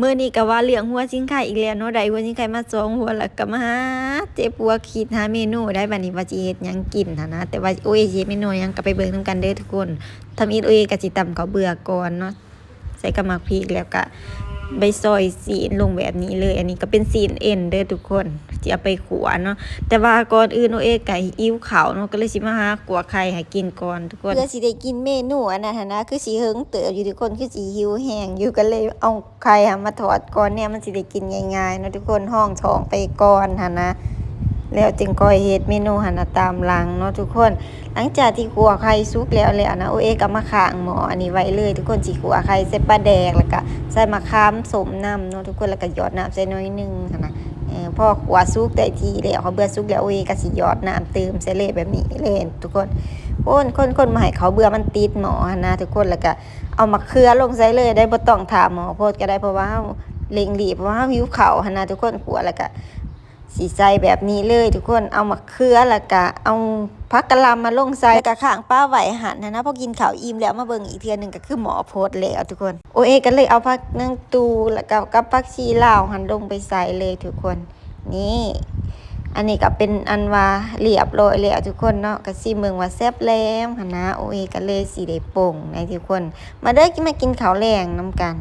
ມື້ນີ້ກໍວ່າເລື່ອງຫົວຊິງໄຄອີກແລ້ວເນາະ ໄດ້ຫົວຊິງໄຄມາສອງຫົວ ແລ້ວກໍມາຫາເຈັບຫົວຄິດຫາເມນູໄດ້ ບັດນີ້ວ່າຊິເຮັດຫຍັງກິນຫັ້ນນະ ແຕ່ວ່າໂອເອຊິເຮັດເມນູຫຍັງກໍໄປເບິ່ງນຳກັນເດີທຸກຄົນ. ທຳອິດໂອເອກໍຊິຕຳເຂົ້າເບືອກ່ອນເນາະ ໃສ່ກັບໝາກພິກ ແລ້ວກໍໄປຊອຍຊີ້ນລົງແບບນີ້ເລີຍ. ອັນນີ້ກໍເປັນຊີ້ນເອັນເດີທຸກຄົນ ຊິເອົາໄປຂົ້ວເນາະ ແຕ່ວ່າກ່ອນອື່ນໂອເອກໍຫິວເຂົ້າເນາະ ກໍເລີຍຊິມາຫາຂົ້ວໄຂ່ໃຫ້ກິນກ່ອນທຸກຄົນ ເພື່ອຊິໄດ້ກິນເມນູອັນນັ້ນຫັ້ນນະ ຄືຊິເຫິງເຕີບຢູ່ທຸກຄົນ ຄືຊິຫິວແຮງຢູ່ ກໍເລີຍເອົາ ໄຂ່ຫັ້ນມາທອດກ່ອນ ແນວມັນຊິໄດ້ກິນງ່າຍໆເນາະທຸກຄົນ ຮອງທ້ອງໄປກ່ອນຫັ້ນນະ ແລ້ວຈຶ່ງຄ່ອຍເຮັດເມນູຫັ້ນນະຕາມຫຼັງເນາະທຸກຄົນ. ຫຼັງຈາກທີ່ຂົ້ວໄຂ່ສຸກແລ້ວແລ້ວນະ ໂອເອກໍມາຄ້າງໝໍ້ອັນນີ້ໄວ້ເລີຍທຸກຄົນ ຊິຂົ້ວໄຂ່ໃສ່ປາແດກ ແລ້ວກໍໃສ່ມະຂາມສົ້ມນຳເນາະທຸກຄົນ ແລ້ວກໍຫຍອດນ້ຳໃສ່ໜ້ອຍໜຶ່ງຫັ້ນນະ. ເອີ ພໍຂົ້ວສຸກໄດ້ທີ່ແລ້ວ ເຂົ້າເບືອສຸກແລ້ວ ໂອເອກໍຊິຫຍອດນ້ຳຕື່ມໃສ່ເລີຍແບບນີ້ເລີຍທຸກຄົນ ຄົນໆໆ ບໍ່ໃຫ້ເຂົ້າເບືອມັນຕິດໝໍ້ຫັ້ນນະທຸກຄົນ ແລ້ວກໍ ເອົາໝາກເຂືອລົງໃສ່ເລີຍໄດ້ ບໍ່ຕ້ອງຖ້າໝໍ້ຟົດກໍໄດ້ ເພາະວ່າເຮົາເລັ່ງລີບ ເພາະວ່າເຮົາຫິວເຂົ້າຫັ້ນນະທຸກຄົນ. ຂົ້ວແລ້ວກະຊິໃສ່ແບບນີ້ເລີຍທຸກຄົນ ເອົາໝາກເຂືອ ແລ້ວກະເອົາຜັກກະຫຼ່ຳມາລົງໃສ່ ແລ້ວກະຄ້າງປະໄວ້ຫັ້ນຫັ້ນນະ. ພໍກິນເຂົ້າອີ່ມແລ້ວມາເບິ່ງອີກເທື່ອໜຶ່ງ ກໍຄືໝໍ້ຟົດແລ້ວທຸກຄົນ. ໂອເອກໍເລີຍເອົາຜັກນາງຕູ່ ແລ້ວກະກັບຜັກຊີລາວຫັ້ນລົງໄປໃສ່ເລີຍທຸກຄົນ. ນີ້ ອັນນີ້ກໍເປັນອັນວ່າລຽບຮ້ອຍແລ້ວທຸກຄົນເນາະ ກໍຊິເບິ່ງວ່າແຊບແຫຼມຫັ້ນນະ. ໂອເອກໍເລີຍຊິໄດ້ປົງໃນທຸກຄົນ ມາເດີ ມາກິນເຂົ້າແລງນຳກັນ.